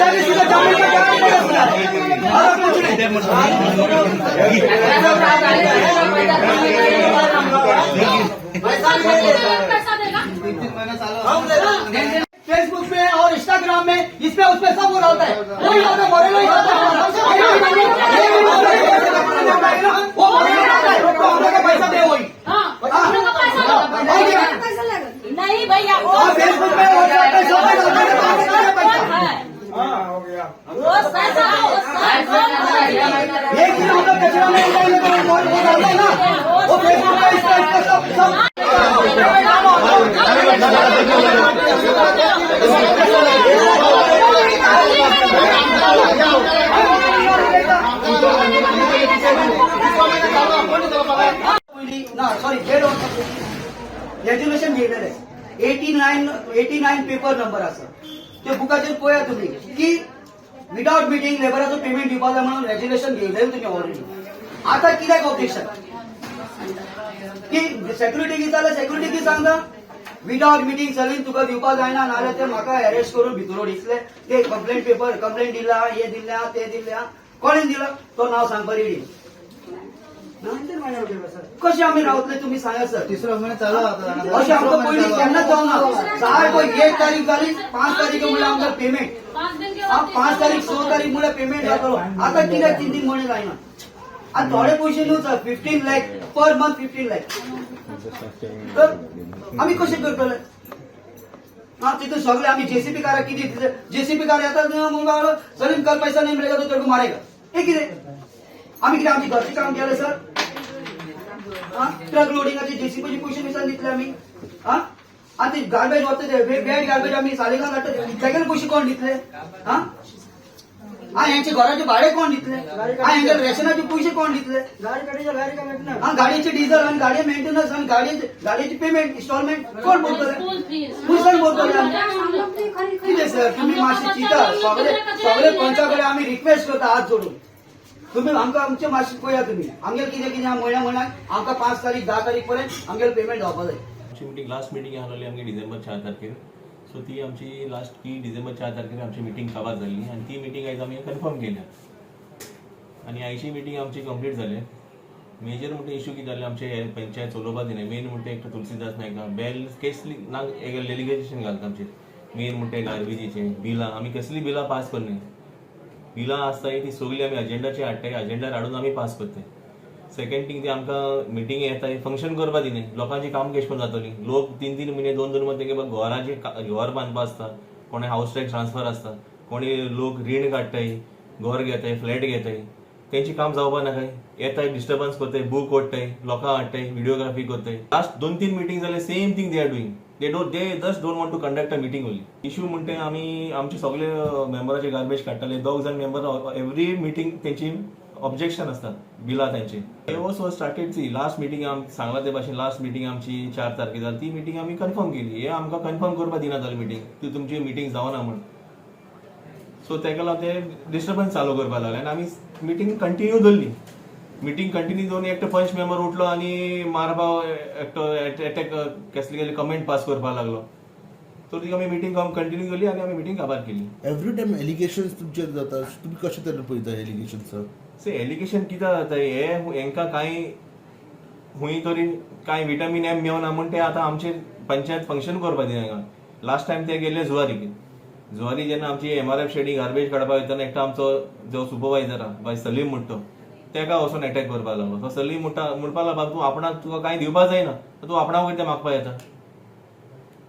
उठा के सीधा जाने का क्या बोला? और कुछ नहीं. पैसा देगा. फेसबुक पे और इंस्टाग्राम में, इसमें, उसमें सब वो डालता है. वही डालता है, मोरेलो ही डालता है. ये भी मोरेलो, वो मोरेलो डालता है. तो हम लोग का पैसा दे वही. हाँ, हम लोग का पैसा दो. और क्या? नहीं भैया, वो और फेसबुक पे, व्हाट्सएप पे सब पे डालता है, तो हम लोग का कौन पैसा. है वो सर? वो सर कौन है? एक दिन हम लोग कचरा नहीं उठाएंगे तो वो डालता है ना, वो फेसबुक पे, इसका इसका सब सब. पयलीं ना, सॉरी, देड वर्सां पयलीं रेज्युलेशन घेयलेलें. 89 89 पेपर नंबर आसा. ते बुकाचेर पळया तुमी की विदाउट मिटींग लेबराचो पेमेंट दिवपा जाय म्हणून रेज्युलेशन घेयलेलें तुमी ऑलरेडी. आतां कित्याक ऑब्जेक्शन की सेक्युरिटी कितें जाल्यार सेक्युरिटी कितें सांगता? विदाउट मिटींग सलीन तुका दिवपा जायना, नाजाल्यार ते म्हाका अरेस्ट करून भितर उडयतले. ते कंप्लेंट पेपर, कंप्लेंट दिला, हे दिल्या, ते दिल्या. कोणें दिला तो नांव सांगपा रेडी. कशें आमी रावतले, तुमी सांगा सर. तिसरो महिना चालू आता. अशें आमकां पयलीं केन्नाच जावना. सारको एक तारीख जाली, 5 तारीख म्हणल्यार आमकां पेमेंट. 5 दिन के बाद. 5 तारीख, 6 तारीख म्हणल्यार पेमेंट जातलो. आतां कित्याक 3 3 म्हयने जायना? आनी थोडे पयशे न्हू sir, 15 lakh per month, 15 lakh. तर आमी कशें करतले? हा, तितून सगळे आमी जेसीबी काराक कितें, जेसीबी कार येता, म्हणपाक लागलो, "सलीम, कल पैसा नहीं मिलेगा तो तेरे को मारेगा." हे कितें? आमी कितें आमची घरचें काम केलें सर? हा, ट्रक लोडिंगाचे जेसीबीचे पयशे मिसान दितले आमी? हा, आनी ते गार्बेज वता, ते बॅड गार्बेज आमी सालिगांव धाडटा, तेगेले पयशे कोण दितले? हा हा, हेंचे घराचे भाडे कोण दितले? हा, हेंचे रेशनाचे पयशे कोण दितले? हा, गाडयेचे डिझल आणि गाडये मेंटेनन्स आणि गाडयेचे पेमेंट इन्स्टॉलमेंट कोण भरतले? School fees. खुंयसान भरतले आमी? कितें सर, तुम्ही मातशें चिंता. सगळे सगळे पंचा कडेन आमी रिक्वेस्ट करता हात जोडून, तुम्ही आमकां आमचे मातशें पळया. तुमी आमगेर कितें कितें म्हयन्या म्हयन्याक आमकां 5 तारीख, 10 तारीख पर्यंत आमगेले पेमेंट जावपा जाय. आमची मिटींग, लास्ट मिटींग आसलेली आमची डिसेंबर 4 तारखेर. सो ती आमची लास्ट ती डिसेंबर 4 तारखेर आमची मिटींग काबार जाल्ली आनी ती मिटींग आयज आमी कन्फर्म केल्या आनी आयची मिटींग आमची कंप्लीट जाली. मेजर म्हणटा इशू कितें जालें, आमचे हे पंचायत चलोवपा दिना. मेन म्हणटा एकटो तुलसीदास नायक बेल केसली ना एलिगेशन घालता आमचेर. मेन म्हणटा गार्बेजीचें बिलां. आमी कसलीं बिलां पास करनाय. बिलां आसता ती सगळीं आमी अजेंडाचेर हाडटाय, अजेंडार हाडून आमी पास करताय. सेकंड थिंग, ती आमकां मिटींग येताय, फंक्शन करपा दिनाय. लोकांची काम कशें करून जातली? लोक 3 3 म्हयने, 2 2 म्हयने तेंगे घराचे घर बांदपा आसता, कोणे हावस टॅक्स ट्रान्सफर आसता, कोणी लोक रीण काडटाय, घर घेताय, फ्लॅट घेताय, तेंची काम जावपा नाकाय. येताय, डिस्टर्बन्स करताय, बूक ओडटाय, लोकांक हाडटाय, व्हिडिओग्राफी करताय. लास्ट 2-3 मिटींग जाले, same thing they are doing. They just don't want to conduct a meeting only. Issue म्हणटे आमी आमचे सगळे मेंबराचे गार्बेज काडटाले. दोग जाण मेंबर एवरी मिटींग तेंची ऑब्जेक्शन आसता बिलां तेंची. Was started सी लास्ट मिटींग आम सांगला ते भाशेन, लास्ट मिटींग आमची 4 तारखेर जाली. ती मिटींग आमी कन्फर्म केली. हे आमकां कन्फर्म करपा दिना जाली मिटींग ती, तुमची मिटींग जावना म्हण. सो तेका लागून ते डिस्टर्बन्स चालू करपाक लागले आनी आमी मिटींग कंटिन्यू दवरली. मिटींग कंटिन्यू दवरून एकटो पंच मेंबर उठलो आनी मारपा एकटो एटॅक, कसली कसली कमेंट पास करपाक लागलो. तर ती आमी मिटींग कंटिन्यू केली आनी आमी मिटींग काबार केली. एवरी टायम एलिगेशन तुमचेर जाता, तुमी कशे तरेन पळयता एलिगेशन सर? से, एलिगेशन कितें जाता, हे हेंकां कांय खंय तरी कांय विटामीन एम मेवना म्हूण ते आतां आमचे पंचायत फंक्शन करपा दिना. लास्ट टायम ते गेल्ले जुवारी. जुवारी जेन्ना आमची एमआरएफ शेडी गार्बेज काडपाक वयतना एकटो आमचो जो सुपरवायझर आहा, बाय सलीम म्हणटा तो, तेका वचून एटॅक करपाक लागलो. तो सलीम म्हणटा, म्हणपाक लागलो, "तूं आपणाक तुका कांय दिवपा जायना, तूं आपणाक कितें मागपा येता?"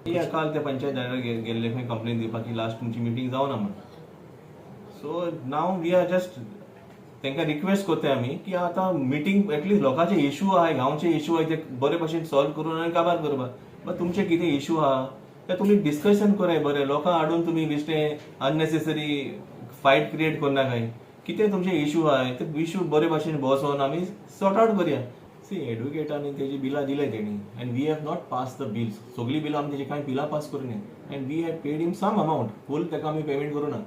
ती काल ते पंचायत डायरेक्टर गेल्ले खंय कंप्लेन दिवपाक की लास्ट तुमची मिटींग जावना म्हण. So now we are just तांकां रिक्वेस्ट करताय आमी की आतां मिटींग एटलिस्ट लोकांचे इशू आहाय, गांवचे इशू आहाय, ते बरे भशेन सॉल्व करून आनी काबार करपाक. बट तुमचे कितें इशू आहा ते तुमी डिस्कशन कराय बरें. लोकांक हाडून तुमी बेश्टे अननेसेसरी फायट क्रिएट करनाकाय. कितें तुमचे इशू आहाय ते इशू बरे भशेन बसोन आमी सॉर्ट आउट करया. सी, एडवोकेटान तेजी बिलां दिले तेणी and we have not pass the bills. सगळीं बिलां आमी तेजी कांय बिलां पास करूं and we have paid him some amount. Full ताका आमी पेमेंट करूं ना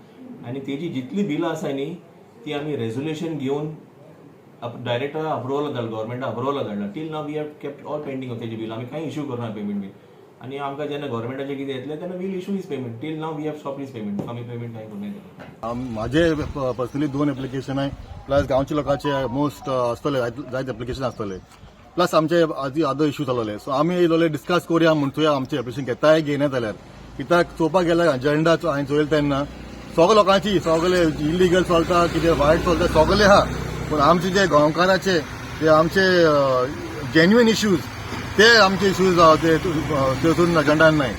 आनी तेजी जितली बिलां आसा न्ही, ती आमी रेजोल्युशन घेवन डायरेक्टर अप्रुवल धाडला, गव्हर्मेंटा अप्रुवल धाडला. Till now we have kept all pending. तेजी बिलां आमी कांय इश्यू करूना पेमेंट बील. आनी आमकां जेन्ना गव्हर्मेंटाचें कितें येतलें तेन्ना we'll issue his payment. Till now we have stop his payment. आमी पेमेंट कांय करूंक ना. माझे पर्सनली दोन एप्लिकेशन आहे, प्लस गांवच्या लोकांचे मोस्ट आसतले, जायते एप्लिकेशन आसतले, प्लस आमचे आदी अदर इश्यू चालवले. सो आमी येयलोले डिस्कस करूया म्हूण थंय आमचे एप्लिकेशन घेताय घेयना जाल्यार. कित्याक चोवपाक गेल्यार अजेंडा हांवें चोयल तेन्ना सगळे लोकांची सगळे इलिगल चलता, कितें वायट चलता सगळे आहा, पूण आमचे जे गांवकाराचे जे आमचे जेन्युइन इश्यूज ते आमचे इश्यूज ते थंयसून अजेंडान नाय.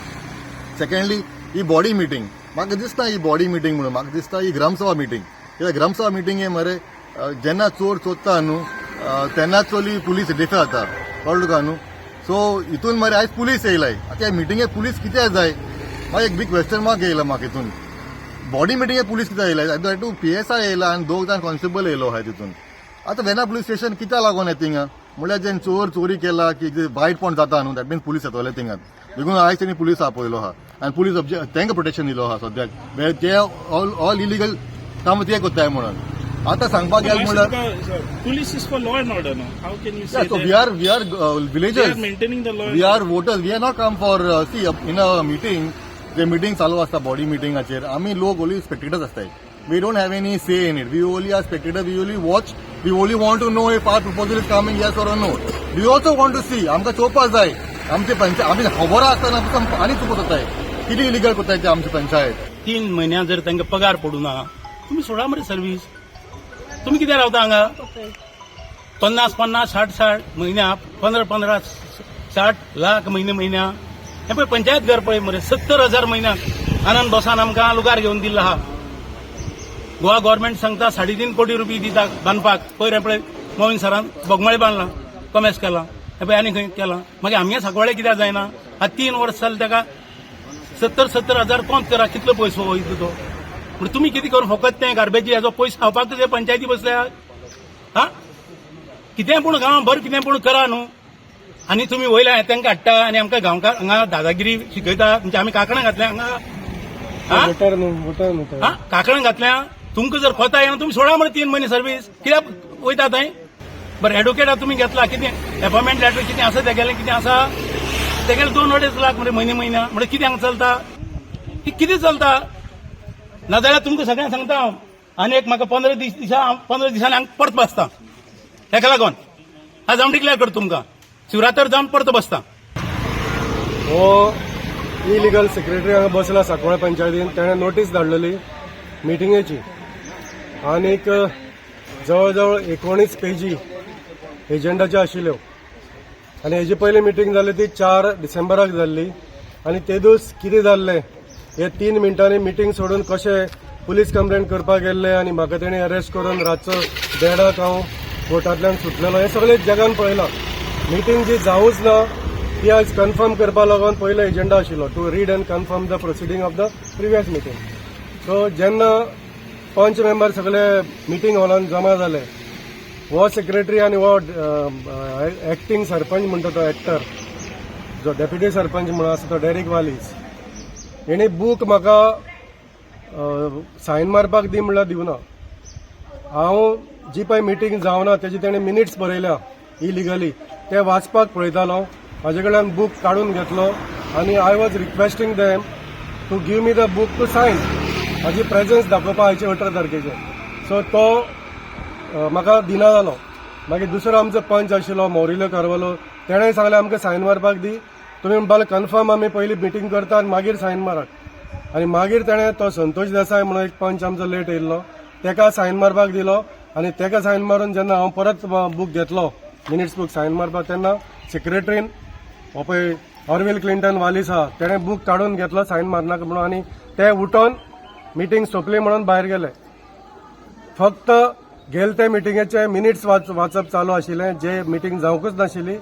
सेकंडली, ही बॉडी मिटींग म्हाका दिसता, ही बॉडी मिटींग म्हणून म्हाका दिसता ही ग्रामसभा मिटींग. कित्याक ग्रामसभा मिटींग हे मरे जेन्ना चोर चोरता न्हू तेन्नाच चोली पुलीस डिफे जाता, कळ्ळें तुका न्हू? सो हितून मरे आयज पुलीस येयलाय. आतां ह्या मिटिंगे पुलीस कित्याक जाय? म्हाका एक बीग क्वेश्चन मार्क येयला म्हाका. हितून बॉडी मिटिंगे पुलीस कित्याक येयला? टू पीएसआय येयला आनी दोग जाण कॉन्स्टेबल येयलो आहाय तितून. आतां वेर्ना पुलीस स्टेशन कित्याक लागून येता थिंगा? म्हणल्यार जेन्ना चोर चोरी केला की वायटपण जाता न्हू, that means police येतले थिंगा. देखून आयज तेणी पुलीस आपयलो आहा आनी पुलीस तांकां प्रोटेक्शन दिलो आहा सद्याक. ते ऑल इलिगल काम ते करताय म्हणून आतां सांगपाक गेलें म्हणल्यार Police is for law and order now. How can you say so that? We are They are villagers. Maintaining the law. We are voters. We are not come for see, in a meeting, J meeting चालू आसता body मिटिंगाचेर आमी लोक only spectators आसताय. We don't have any say in it. We only are spectator. We only watch. We only want to know if our proposal is coming, yes or no. We also want to see, आमकां चोवपाक जाय आमचे पंचायत आमी खबर आसतना पसून आनी चुकत जाताय, कितें इलिगल करताय ते आमची पंचायत. 3 म्हयन्या जर तांकां पगार पडूं ना, तुमी सोडा मरे सर्वीस. तुमी कित्याक रावता हांगा? 50 50, 60 60 म्हयन्या, 15 15, 60 लाख म्हयने म्हयन्या. हें पळय, पंचायत घर पळय मरे, 70,000 म्हयन्याक आनंद बोसान आमकां लुगार घेवन दिल्लो आहा. गोवा गव्हर्मेंट सांगता 3.5 कोटी रुपये दिता बांदपाक. पयर हें पळय, मोविन सरान बोगमाळे बांदलां, कॉमेस केलां, हें पळय आनी खंय केलां. मागीर आमगे सांकवाळे कित्याक जायना? आतां 3 वर्स जालें, ताका 70 70 हजार कोंत करा, कितलो पयसो वयता तो? म्हणजे तुमी कितें करून फकत तें गार्बेजी हेजो पयसो खावपाक तुजे पंचायती बसल्या हा? कितें पूण गांवभर कितें पूण करा न्हू. आनी तुमी वयल्या तांकां हाडटा आनी आमकां गांवकार हांगा दादागिरी शिकयता. म्हणजे आमी कांकणां घातल्या हांगा हा? हा, कांकणां घातल्या. तुमकां जर कोता येना, तुमी सोडा मरे 3 म्हयने सर्वीस. कित्याक वयता थंय? बरें, एडवोकेटा तुमी घेतला, कितें एपॉयमेंट लेटर कितें आसा तेगेलें? कितें आसा तेगेलें? 2-2.5 लाख मरे म्हयने म्हयन्या. म्हणजे कितें हांगा चलता? ही कितें चलता? नाजाल्यार तुमकां सगळ्यांक सांगता हांव, आनी एक म्हाका 15 दीस दिसा, हांव 15 दिसांनी हांगा परत बसता. हेका लागून आज हांव डिक्लेअर करता तुमकां, शिवरातर जावन परत बसता. हो इलिगल सेक्रेटरी हांगा बसला सांकवाळे पंचायतीन. ताणें नोटीस धाडलेली मिटिंगेची आनीक जवळ जवळ 19 पेजी एजंडाच्यो आशिल्ल्यो. आनी हेजी पयली मिटींग जाली ती 4 डिसेंबराक जाल्ली. आनी तेदूस कितें जाल्लें, हे 3 मिनटांनी मिटींग सोडून कशें पुलीस कंप्लेन करपाक गेल्ले आनी म्हाका तेणी अरेस्ट करून रातचो देडाक हांव कोर्टांतल्यान सुटलेलो, हें सगळें जगान पळयलां. मिटींग जी जावूच ना ती आयज कन्फर्म करपा लागून पयलो एजेंडा आशिल्लो, to read and confirm the proceeding of the previous meeting. So जेन्ना पंच मेंबर सगळे मिटींग हॉलान जमा जाले, हो सेक्रेटरी आनी हो एक्टींग सरपंच म्हणटा तो एक्टर जो डेप्युटी सरपंच म्हणून आसा तो डेरिक वालीस, हेणी बूक म्हाका सायन मारपाक दी म्हणल्यार दिवना. हांव जी पळय मिटींग जावना तेजी तेणें मिनिट्स बरयल्या इलिगली, ते वाचपाक पळयतालो. म्हाजे कडल्यान बूक काडून घेतलो आनी I was requesting them to give me the book to sign, म्हाजी प्रेजन्स दाखोवपा आयचे 18 तारखेचे. सो तो म्हाका दिना जालो. मागीर दुसरो आमचो पंच आशिल्लो मौरिलो कार्वालो, तेणें सांगलें आमकां सायन मारपाक दी. तुमी म्हणपाक कन्फर्म आमी पयलीं मिटींग करता आनी मागीर सायन मारात. आनी मागीर तेणें तो संतोष देसाय म्हणून एक पंच आमचो लेट येयल्लो, तेका सायन मारपाक दिलो. आनी तेका सायन मारून जेन्ना हांव परत बूक घेतलो, मिनिट्स बूक सायन मारपाक, तेन्ना सेक्रेटरीन, हो पळय ऑर्विल क्लिंटन वालीस आहा, तेणें बूक काडून घेतलो सायन मारनाका म्हणून आनी ते उठोन मिटींग सोंपली म्हणून भायर गेले. फक्त गेले ते मिटिंगेचे मिनिट्स वाचप चालू आशिल्लें, जे मिटींग जावंकूच नाशिल्ली.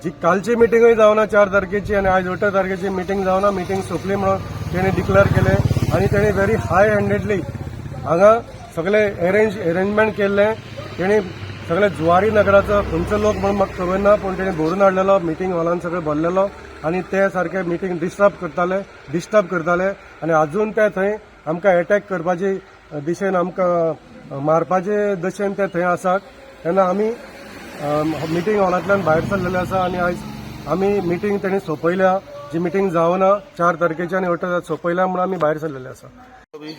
जी कालची मिटिंगूय जावना 4 तारखेची आनी आयज 18 तारखेची मिटींग जावना. मिटींग सोंपली म्हणून तेणी डिक्लेअर केलें आनी तेणी व्हेरी हाय हँडेडली हांगा सगळे अरेंजमेंट केल्लें. तेणी सगळे जुवारी नगराचो खंयचो लोक म्हणून म्हाका खबर ना, पूण तेणी भरून हाडलेलो, मिटींग हॉलान सगळे भरलेलो आनी ते सारके मिटींग डिस्टर्ब करताले. आनी अजून ते थंय आमकां एटॅक करपाची दिशेन, आमकां मारपाचे दशेन ते थंय आसात. तेन्ना आमी मिटींग हॉलांतल्यान भायर सरलेले आसा आनी आयज आमी मिटींग तेणी सोंपयल्या. जी मिटींग जावना 4 तारखेची आनी 18 सोंपयल्या म्हणून आमी भायर सरलेले आसा.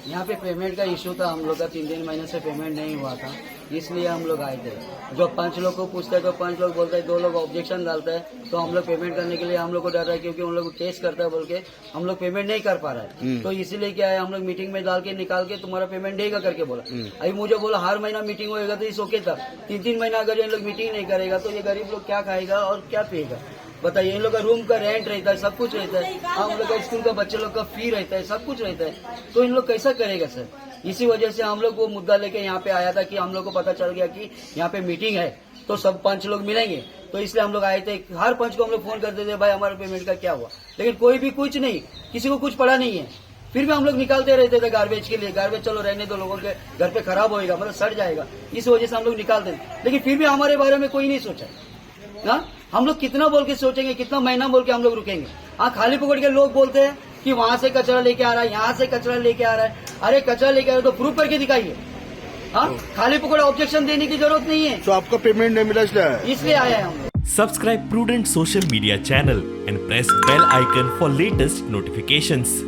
यहाँ पे पेमेंट का इशू था हम लोग का. 3-3 महीने से पेमेंट नहीं हुआ था, इसलिए हम लोग आए थे. जो पांच लोग को पूछते हैं तो पांच लोग बोलते हैं, दो लोग ऑब्जेक्शन डालते हैं, तो हम लोग पेमेंट करने के लिए हम लोग को डर रहा है, क्योंकि उन लोग केस करता है बोल के हम लोग पेमेंट नहीं कर पा रहा है. तो इसीलिए क्या है, हम लोग मीटिंग में डाल के निकाल के तुम्हारा पेमेंट देगा करके बोला. अभी मुझे बोला हर महीना मीटिंग होएगा तो इस ओके था. 3-3 महीना अगर ये लोग मीटिंग नहीं करेगा तो ये गरीब लोग क्या खाएगा और क्या पिएगा, बताइए. इन लोग का रूम का रेंट रहता है, सब कुछ रहता है. हम लोग का स्कूल का बच्चे लोग का फी रहता है, सब कुछ रहता है, तो इन लोग कैसा करेगा सर? इसी वजह से हम लोग वो मुद्दा लेके यहाँ पे आया था कि हम लोग को पता चल गया कि यहाँ पे मीटिंग है तो सब पंच लोग मिलेंगे, तो इसलिए हम लोग आए थे. हर पंच को हम लोग फोन करते थे, भाई, हमारे पेमेंट का क्या हुआ? लेकिन कोई भी कुछ नहीं, किसी को कुछ पड़ा नहीं है. फिर भी हम लोग निकालते रहते थे गार्बेज के लिए. गार्बेज चलो रहने दो, लोगों के घर पे खराब होएगा, मतलब सड़ जाएगा, इस वजह से हम लोग निकालते थे. लेकिन फिर भी हमारे बारे में कोई नहीं सोचा ना. हम लोग कितना बोल के सोचेंगे, कितना महीना बोल के हम लोग रुकेंगे? हाँ, खाली पकड़ के लोग बोलते हैं कि वहां से कचरा लेके आ रहा है, यहाँ से कचरा लेके आ रहा है. अरे, कचरा लेके आ रहा है तो प्रूफ करके दिखाइए. हाँ, खाली पकड़ ऑब्जेक्शन देने की जरूरत नहीं है. सो आपका पेमेंट नहीं मिला इसलिए आया? इसलिए आया है हम लोग. Subscribe Prudent Social Media channel and press bell icon for latest notifications.